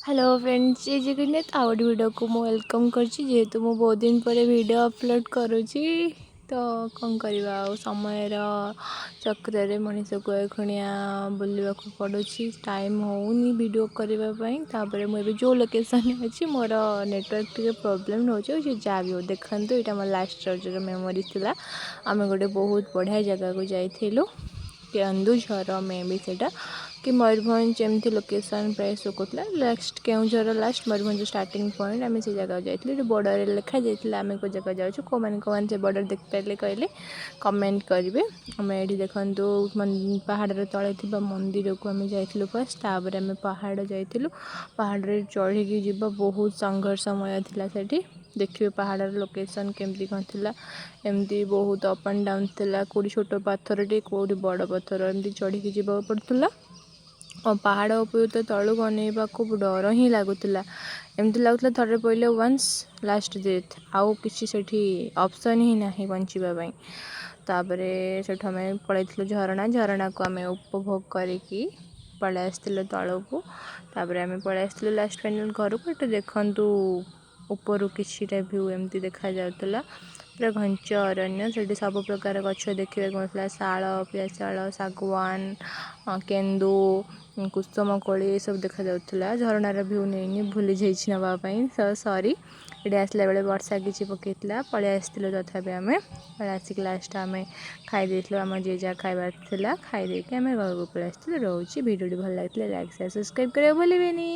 Hello friends, ଜୟ ଜଗନ୍ନାଥ। ଆଉ ଗୋଟେ ଭିଡ଼ିଓକୁ ମୁଁ welcome କରୁଛି। ଯେହେତୁ ମୁଁ ବହୁତ ଦିନ ପରେ ଭିଡ଼ିଓ ଅପଲୋଡ଼ କରୁଛି, ତ କ'ଣ କରିବା ଆଉ? ସମୟର ଚକ୍ରରେ ମଣିଷକୁ ଏଖୁଣିଆ ବୁଲିବାକୁ ପଡ଼ୁଛି। ଟାଇମ୍ ହେଉନି ଭିଡ଼ିଓ କରିବା ପାଇଁ। ତାପରେ ମୁଁ ଏବେ ଯେଉଁ ଲୋକେସନ୍ରେ ଅଛି, ମୋର ନେଟୱାର୍କ ଟିକେ ପ୍ରୋବ୍ଲେମ୍ ରହୁଛି। ଆଉ ସେ ଯାହା ବି ହଉ, ଦେଖନ୍ତୁ, ଏଇଟା ମୋ ଲାଷ୍ଟ ରଜର ମେମୋରି ଥିଲା। ଆମେ ଗୋଟେ ବହୁତ ବଢ଼ିଆ ଜାଗାକୁ ଯାଇଥିଲୁ, କେନ୍ଦୁଝର ମେ ବି ସେଇଟା କି ମୟୂରଭଞ୍ଜ, ଏମିତି ଲୋକେସନ୍ ପ୍ରାୟ ଶୋ କରୁଥିଲା। Last Keonjhar, last Mayurbhanj starting point. ଆମେ ସେ ଜାଗାକୁ ଯାଇଥିଲୁ। ଏଠି ବର୍ଡ଼ରରେ ଲେଖାଯାଇଥିଲା ଆମେ କେଉଁ ଜାଗା ଯାଉଛୁ। କେଉଁମାନେ କେଉଁମାନେ ସେ ବର୍ଡ଼ର ଦେଖିପାରିଲେ କହିଲେ କମେଣ୍ଟ କରିବେ। ଆମେ ଏଠି ଦେଖନ୍ତୁ, ପାହାଡ଼ର ତଳେ ଥିବା ମନ୍ଦିରକୁ ଆମେ ଯାଇଥିଲୁ ଫାର୍ଷ୍ଟ। ତାପରେ ଆମେ ପାହାଡ଼ ଯାଇଥିଲୁ। ପାହାଡ଼ରେ ଚଢ଼ିକି ଯିବା ବହୁତ ସଂଘର୍ଷମୟ ଥିଲା। ସେଠି ଦେଖିବେ ପାହାଡ଼ର ଲୋକେସନ୍ କେମିତି କ'ଣ ଥିଲା। ଏମିତି ବହୁତ ଅପ୍ ଆଣ୍ଡ ଡାଉନ୍ ଥିଲା। କେଉଁଠି ଛୋଟ ପାଥରଟେ, କେଉଁଠି ବଡ଼ ପଥର, ଏମିତି ଚଢ଼ିକି ଯିବାକୁ ପଡ଼ୁଥିଲା। ଆଉ ପାହାଡ଼ ଉପରୁ ତ ତଳକୁ ଅନେଇବାକୁ ଡର ହିଁ ଲାଗୁଥିଲା। ଏମିତି ଲାଗୁଥିଲା ଥରେ ପଡ଼ିଲେ ୱାନ୍ସ ଲାଷ୍ଟ ଡେଥ୍, ଆଉ କିଛି ସେଠି ଅପସନ୍ ହିଁ ନାହିଁ ବଞ୍ଚିବା ପାଇଁ। ତାପରେ ସେଠୁ ଆମେ ପଳେଇଥିଲୁ ଝରଣା। ଝରଣାକୁ ଆମେ ଉପଭୋଗ କରିକି ପଳେଇ ଆସିଥିଲୁ ତଳକୁ। ତାପରେ ଆମେ ପଳେଇ ଆସିଥିଲୁ ଲାଷ୍ଟ ଫାଇନାଲ୍ ଘରକୁ। ଏଠି ଦେଖନ୍ତୁ, ଉପରୁ କିଛିଟା ଭ୍ୟୁ ଏମିତି ଦେଖାଯାଉଥିଲା। ପୁରା ଘଞ୍ଚ ଅରଣ୍ୟ। ସେଠି ସବୁ ପ୍ରକାର ଗଛ ଦେଖିବାକୁ ମିଳୁଥିଲା: ଶାଳ, ପିଆଶାଳ, ଶାଗୁଆନ, କେନ୍ଦୁ, କୁସୁମ କୋଳି, ଏସବୁ ଦେଖାଯାଉଥିଲା। ଝରଣାର ଭ୍ୟୁ ନେଇନି, ଭୁଲି ଯାଇଛି ନେବା ପାଇଁ, ସରି। ଏଠି ଆସିଲା ବେଳେ ବର୍ଷା କିଛି ପକେଇଥିଲା, ପଳେଇ ଆସିଥିଲୁ। ତଥାପି ଆମେ ପଳେଇ ଆସିକି ଲାଷ୍ଟ ଆମେ ଖାଇ ଦେଇଥିଲୁ। ଆମର ଯିଏ ଯାହା ଖାଇବାର ଥିଲା ଖାଇ ଦେଇକି ଆମେ ଘରକୁ ପଳେଇ ଆସିଥିଲୁ। ରହୁଛି। ଭିଡ଼ିଓଟି ଭଲ ଲାଗିଥିଲେ ଲାଇକ୍, ସେୟାର, ସବସ୍କ୍ରାଇବ୍ କରିବାକୁ ଭୁଲିବେନି।